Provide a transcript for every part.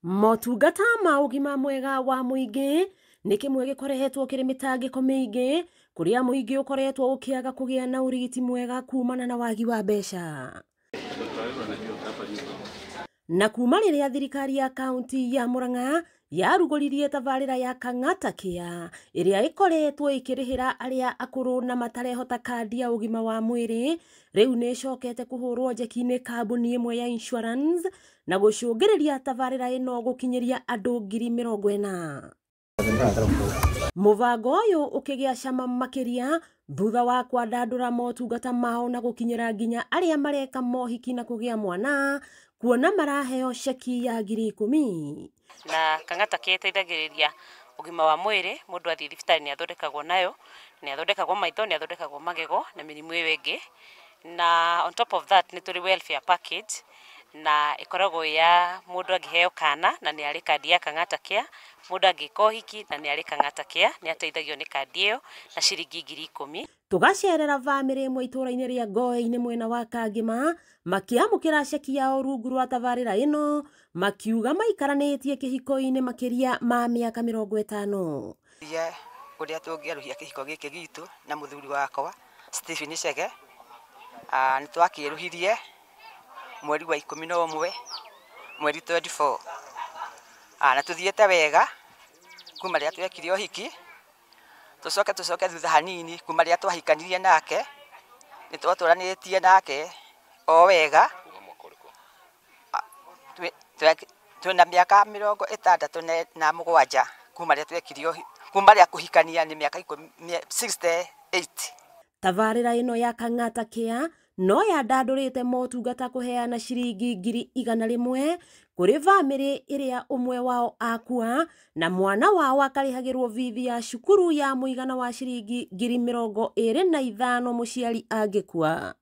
Motungata ma ũgima mwega wa mũingĩ nĩ kĩmwe gĩkoretwo kĩrĩ mĩtangĩko mĩingĩ kũrĩa mũingĩ ũkoretwo ũkĩaga kũgĩa na ũrigiti mwega kumana na wagi wa mbeca. Na kuma rĩrĩa thirikari ya kaunti ya Murang'a yarugũririe tabarĩra ya Kang'ata Care ĩrĩa ĩkoretwo ĩkĩrĩhĩra arĩa akũrũ na matarehota kandi ya ũgima wa mwĩrĩ, rĩu nĩ ĩcokete kũhũrwo njeki nĩ kambuni ĩmwe ya insurance na gũcũngĩrĩria tabarĩra ĩno gũkinyĩria andũ 40,000. Mũbango ũyũ ũkĩgĩa cama makĩria thutha wa kwandandũra motungata mao na gũkinyĩra nginya arĩa mareka mohiki na kũgĩa mwana, kuona maraheo ceki ya 10,000. Na Kang'ata Care ĩteithagĩrĩria ũgima wa mwĩrĩ, mũndũ athiĩ thibitarĩ nĩ athondekagwo nayo, nĩ athondekagwo maitho, nĩ athondekagwo magego na mĩrimũ ĩyo ĩngĩ. Na on top of that nĩ tũrĩ welfare package na ĩkoragwo ya mũndũ angĩheo kana na nĩ arĩ kandi ya Kang'ata Care, mũndũ angĩka ũhiki na nĩ arĩ Kang'ata Care nĩ ateithagio nĩ kandi ĩyo na ciringi 10,000. Tũgacerera bamĩrĩ ĩmwe itũũra-inĩ rĩa Ngoe-inĩ mwena wa Kangĩma makĩamũkĩra ceki yao rungu rwa tabarĩra ĩno, makiuga maikaranĩtie kĩhiko-inĩ makĩria ma mĩaka 50. Ũrĩa tũngĩerũhia kĩhiko gĩkĩ gitũ na mũthuri wakwa Stephen Chege, nĩ twakĩerũhirie mweri wa 11 mweri 24, na tũthiĩte wega kuma rĩrĩa twekire ũhiki. Tũcoke thutha hanini kuma rĩrĩa twahikanirie nake, nĩ twatũranĩtie nake o wega. Twĩna mĩaka 67 kuma rĩrĩa twekire ũhiki, kuma rĩa kũhikania nĩ mĩaka 68. Tabarĩra ĩno ya Kang'ata Care no yandandũrĩte motungata kũheana ciringi 100,000 kũrĩ bamĩrĩ ĩrĩa ũmwe wao akua na mwana wao akarĩhagĩrwo bithi ya cukuru ya mũigana wa ciringi 25,000 mũciari angĩkua.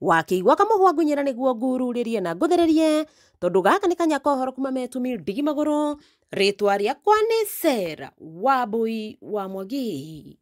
Wakĩigua kamũhwa ngunyĩra nĩguo ngururĩrie na ngũthĩrĩrie tondũ gaka nĩ kanya ka ũhoro kuma metumi ndigi magũrũ. Rĩtwa rĩakwa nĩ Sarah Wambui wa Mwangi.